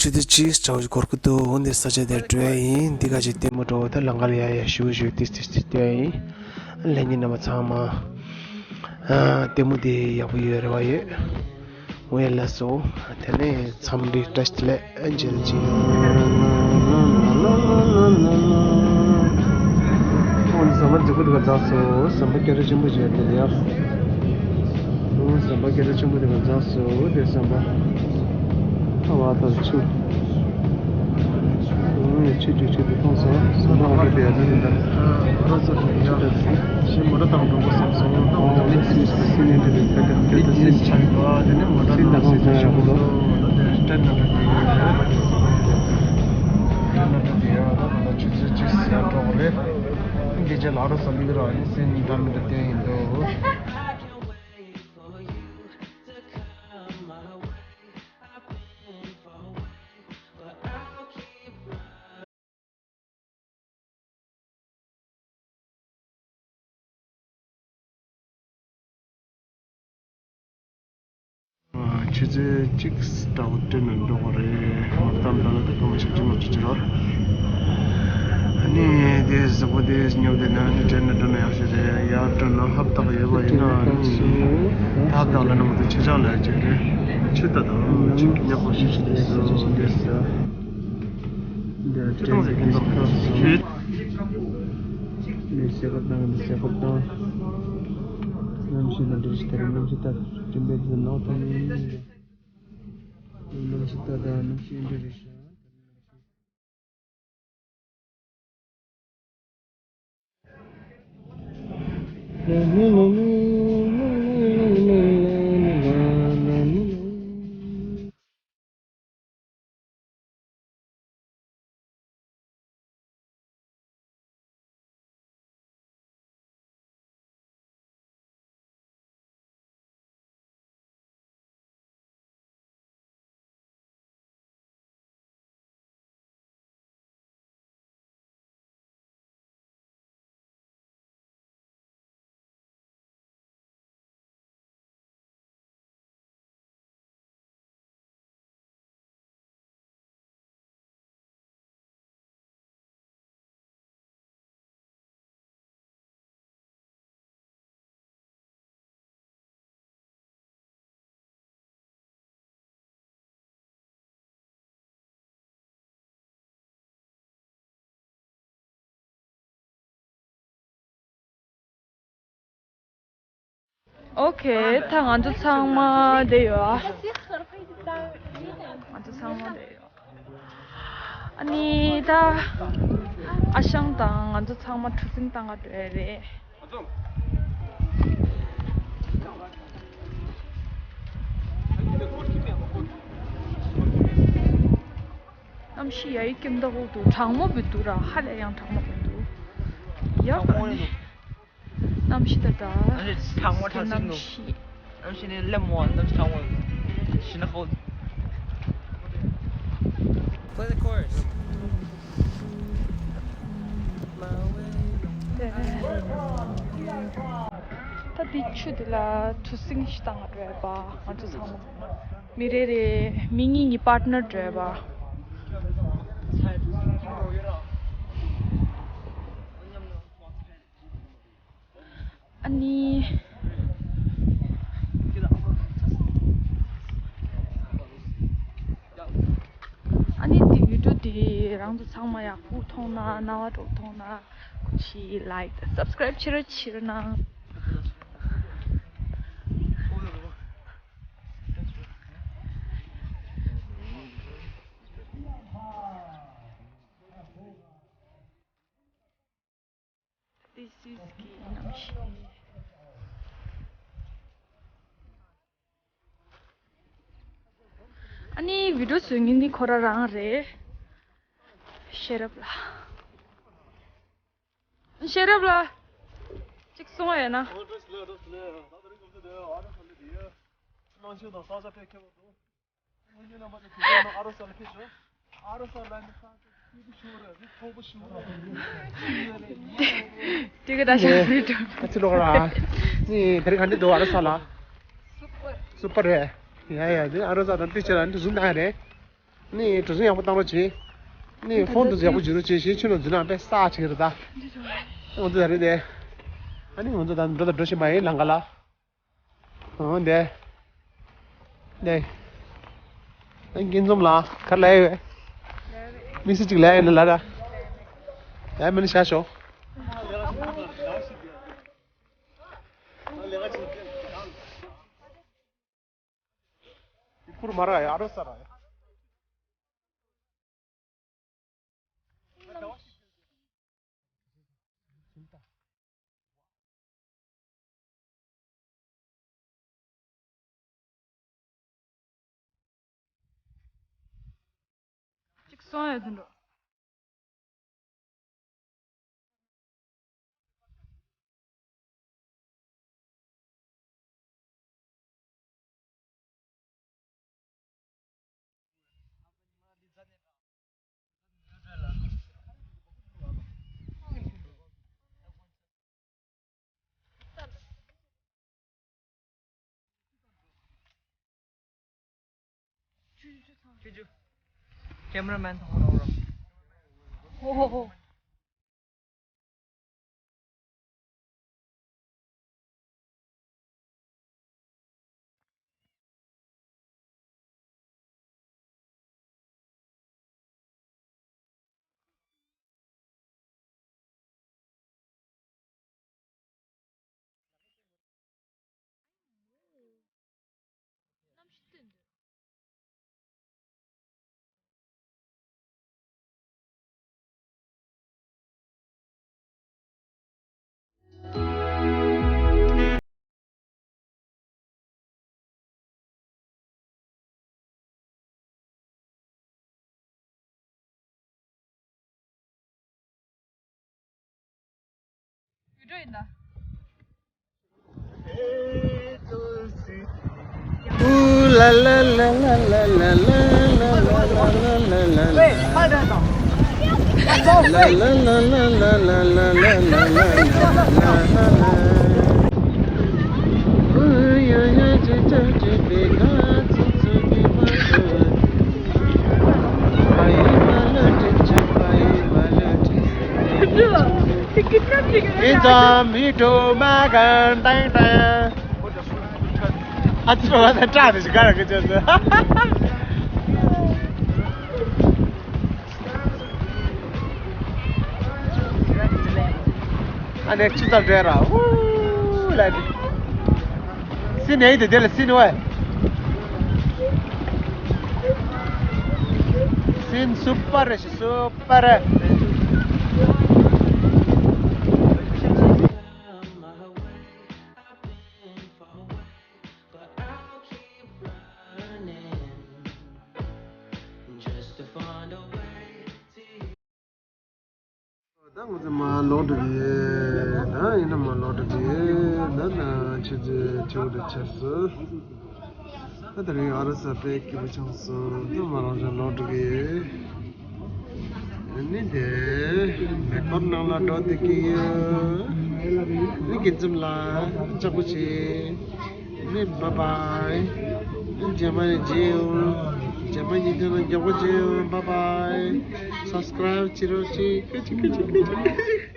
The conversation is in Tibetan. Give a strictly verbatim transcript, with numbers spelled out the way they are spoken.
ཆུ་ཚོད་གཅིག་འདྲ་བོ་འགོར་གི་འདུག་འོ་འདི་ས་ཆ་དེར་འགྲོ་ཡ་ཡིན། འདི་ག་ཅིག་ལྟད་མོ་འགྲོ་བ་ད་ལམ་ཁ་ལ་ཡ་ཡ་ཞུ་ཞུ་ཏིས་ཏིས་ཏིས་ལྟ་ཡ་ཡིན། ལྷན་རྒྱས་རྣམ་པ་ཚང་མ། ཨ། ལྟད་མོ་དེ་ཡག་པོ་ཡོད་རེ་བ་ཡོད། འོ་ཡ་ལགས་སོ། དེ་ནས་འཚམས་འདྲི་བཀྲ་ཤིས་བདེ་ལེགས། མཇལ་ཅིག་ཨོ་ཟམ་པ་འཛུགས་པ་འདི་ག་འཛག་སོ། ཟམ་པ་སྐད་གྲགས་ཆེན་པོ་བྱས་འདི་ལ་ཡ། ཨོ་ཟམ་པ་སྐད་གྲགས་ཆེན་པོ་འདི་ག་འཛག་སོ། དེ་ཟམ་པ། ཨ་བ་དང་ཆུ། ཆུ་ཆུ་ཆུ་དེ་མཐོང་སོང་། ཟམ་པ་ང་ཚོ་དེ་ཡ་དེ་དེ་འདྲ། ཨ་རོ་ཚོ་དེ་ཡ། ཆུ་དེ་ཟེར། ཤི་མོ་ར་དང་འགྲོ་གོ་སོང་སོང་། ཨོ་དེ་སི་སི་ནས་དེ་དེ་དེ་དེ་དེ་སི་ཆ་ཡོད་པ་དེ་ནས་མོ་ར་དང་སི་སི་ཆ་ཡོད་པ་དེ་ཏྲེན་ནང་དེ་ཡ། ཏྲེན་ནང་དེ་ཡ། ད་ང་ཆུ་ཚོད་གཅིག་ཟ་འགྲོ་གོ་རེད། འདི་རྗེས་ལ་རོ་ས་མི་འདི་ར་ནི་སེ་ཉིན་ད་མི་འདི་བསྟན་ཡིན་འདུག་ཆུ་ཚོད་གཅིག་འདྲ་བོ་ཏྲེན་ནང་འགྲོ་གི་རེད། མ་གཏམ་ད་ལ་ད་སྐར་མ་བཞི་བཅུ་ལྔ་བཅུ་ཅིག་རེད། ཨ་ནི་དེ་གཟུགས་པོ་དེ་སྙོབ་དེ་ན་ནི་ཏྲེན་ནང་འགྲོ་ན་ཡག་ཤོས་རེད། ཡར་ཏྲེན་ལ་ཧབ་ཏག་ཡོད་པ་ཡིན་ན་ཨ་ནི་ད་ཧབ་ཏག་ལ་ནི་མ་གཏོགས་ཆུ་ཆང་ལ་ཅིག་རེད། ཆུ་ད་དང་ཆུ་ཉག་པོ་ཞིག་ཞིག་རེད་སོ་རེད་སོ། འདི་ཏྲེན་གྱི་ཁ་སོ། ནས་སེ་ཁ་བཏང་། འདི་སེ་ཁ་བཏང་། གནམ་གཤིས་དང་འདྲ་ཞིག་ད་རེད། གནམ་གཤིས་ད་སྤྲིན་པའི་འཛིན་ལོག་ཐོན། གནམ་གཤིས་ད་ད་གནམ་གཤིས་འདྲ་རེད་ཤག་ཨོ་ཁེ། ད་ང་ཚོ་ཚང་མ་བསྡད་ཡོད་ཨ། ང་ཚོ་ཚང་མ་བསྡད་ཡོད། ཨ་ནི་ད་ཨ་ཞང་དང་ང་ཚོ་ཚང་མ་གྲུ་གཟིངས་བཏང་ག་འགྲོ་ཡ་རེད། གནམ་གཤིས་ཡ་ཡི་ཀྱེ་མདོག་འདུག་གྲང་མོ་བི་འདུག་ར། ཧ་ལས་ཡང་གྲང་མོ་བི་འདུག་ཡ་ག་ནི། གནམ་གཤིས་ད་ད། གནམ་གཤིས་གྲང་མོ་གྲང་གནམ་གཤིས་འདུག་གཤིས། གནམ་གཤིས་ནི་ལེབ་མོ། གནམ་གཤིས་གྲང་མོ་འདུག་ཤི་ན་ཧོ། Play the chorus. ད་འདི་ཆུ་འདི་ལ་གྲུ་གཟིངས་ཤིག་བཏང་ག་འགྲོ་ཡ་པ། ང་ཚོ་ཚང་མ་མི་རེ་རེ་མི་གཉིས་གཉིས་པར་ཊི་ནར་འགྲོ་ཡ་པ། ཨ་ནི། ཨ་ནི་འདི་བི་ཌི་ཡོ་འདི་རང་ཚོ་ཚང་མ་ཡག་པོ་མཐོང་ན། རྣ་བ་འགྲོ་མཐོང་ན་ཀུ་ཤི་ལའིཀ་དང་སབ་སི་ཀ་རའིབ་བྱེད་རོགས་བྱེད་རོགས་གནང་། This is གི་གནམ་གཤིས། ཨ་ནི་བི་ཌི་ཡོ་བཟོ་མཁན་ནི་ཁོ་རང་རང་རེད། ཤེས་རབ་ལགས། ཤེས་རབ་ལགས། གཅིག་གསུང་བ་ཡོད་ན། དེ་ག་ད་ཞག་རེད་དོ། ཨ་ཙི་ལོག་ར། ནི་དེ་རིང་ག་འདྲ་འདུག་ཨ་རོ་ས་ལ། སུ་པར་རེད། ཡ་ཡ་དེ་ཨ་རོ་ས་དང་ཏི་ཅི་ར་འདི་བཟུང་བཏང་རེད། ནི་གྲུ་གཟིངས་ཡག་པོ་བཏང་རོགས་བྱེད། ནི་ཕོན་དུ་ཡག་པོ་བྱེད་རོགས་བྱེད། གཞན་ཁྱོད་རྣམས་འཛུལ་ན་དཔེ་ས་ཆེ་རེད་ད། ང་ཚོ་ད་རེད་དེ། ཨ་ནི་ང་ཚོ་ད་འགྲོ་ད་འགྲོ་བཞིན་པ་ཡིན་ལམ་ཁ་ལ། ཨོ་འདི། འདི། ཨ་སྐྱིད་འཛོམས་ལགས་ག་རེ་ལབ་ཡོད། མི་སེར་གཅིག་ལབ་ཡོད་ན་ལབ་ར། ཡ་མི་ནི་བཞག་ཤོག་ཁུར་མ་ར་ཡ་རོ་ས་ར་ཡ། གཅིག་སོང་ཡོད་དུ་འགྲོ། ཁྱེད་ཀྱི་ཀེམ་ར་མེན་ཐོག་ལ་འོ་རོ། ཧོ་ཧོ་ཧོ། ཡུལ་སྒྲོལ་ཡིན་ད། ཡིན་ཙང་མི་དྲོ་མ་གང་ཏང་ཏང་། ཨ་ཙི་བ་ད་སྐྲག་དེ་ཞིག་ག་ར་གི་ཅོ་ཙི། ཨ་ནེ་ཅི་ཙམ་འདྲེ་ར་ཨུ་ལ་དེ། སི་ནེ་དེ་དེ་ལ་སི་ནེ་བ། སི་ནེ་སུ་པར་རེད་ཤི་སུ་པར། ད་ང་ཚོ་མར་ལོག་འགྲོ་གི་ཡོད། ད་ཡིན་ན་མར་ལོག་འགྲོ་གི་ཡོད། ད་ན་ཆུ་ཚོད་བཅུ་དྲུག་ཆགས་སོང་། ད་དེ་རིང་ཨ་རོ་ས་དཔེ་སྐྱིད་པོ་བྱུང་སོང་། ད་མར་རང་ཅག་ལོག་འགྲོ་གི་ཡོད། ནི་དེ་མེ་འཁོར་ནང་ལ་འགྲོ་བསྡད་ཀྱི་ཡོད། ནི་དགེ་འཛོམས་ལགས་ལྕགས་པོ་བྱེད། ནི་བཱའི་བཱའི། རྗེས་མ་ནས་མཇལ་ཡོང་། རྗེས་མ་ཉིན་ཐོན་ལ་མགྱོགས་པོ་མཇལ་ཡོང་། བཱའི་བཱའི། སབ་སི་ཀ་རའིབ་བྱེད་རོགས་བྱེད། ཀུ་ཅི་ཀུ་ཅི་ཀུ་ཅི།